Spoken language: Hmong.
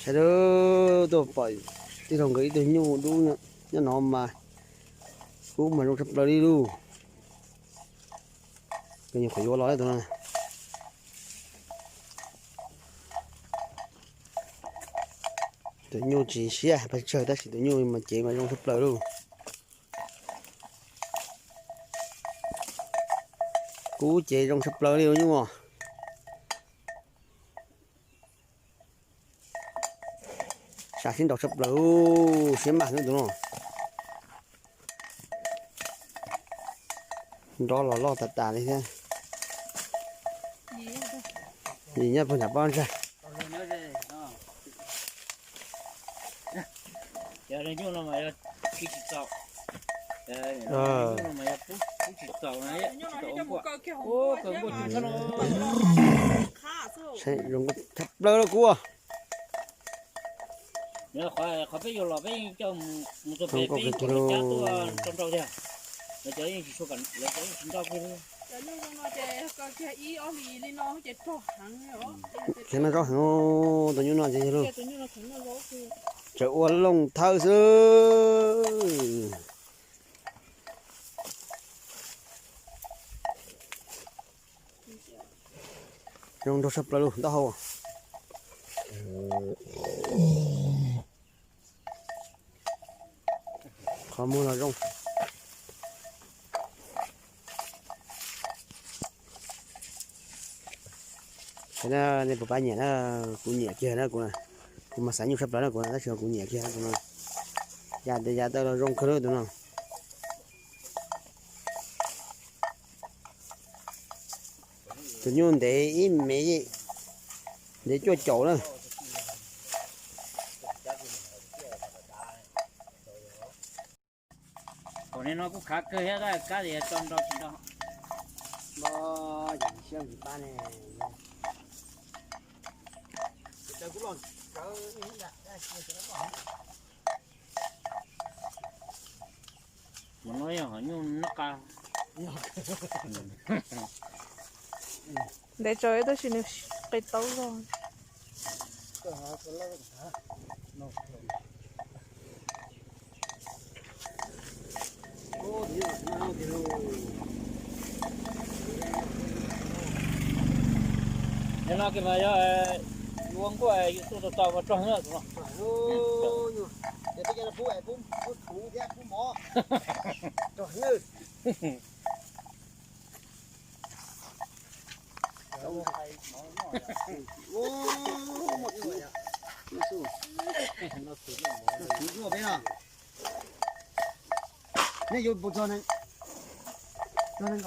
Sawv daws, tuaj pom tij laug nkawd ib tug nyuj dub nyob no mas kub mas zoo tshaj plaws li lauj. Koj nyuam qhuav yuav los tus no. Tus nyuj tsis siab pes tsawg tab sis tus nyuj mas cev mas zoo tshaj plaws lauj. Kub cev zoo tshaj plaws li nyuj. Sam sib nraus tshaj plaws, siab maj tus no. Nrov los loj tas tas li thiab. Yim nyob puag nram pob ntsag. Zoo nkauj tshaj plaws los kub. Zoo nkauj kawg kiag li. Khiav noj zaub heev, tus nyuj no ces yog lug tseem ua looj thawb xwb. Zoo nraug tshaj plaws lug taub hau. Qhov muag los zoo. Nej puas pab nyiam na, kuv nyiam kiag na kuv. Kuv mas xav nyuj tshaj plaws na kuv, tab sis kuv nyiam kiag tus no. Ya tes ya taw los zoo kawg li tus no. Tus nyuj ntev ib mev, ntev cuaj caum na. Kaum no kuj khav kawg thiab, kab tias tso nrau tsis nrau. Tus no yog nyuj noj qa. Ntev tsawv tab sis nws qis taub zog. Yog no kis mas yog yus ua nkuaj yus tuaj tau tau ua rog na tus no. Nej yuav pub txog neeg, txog neeg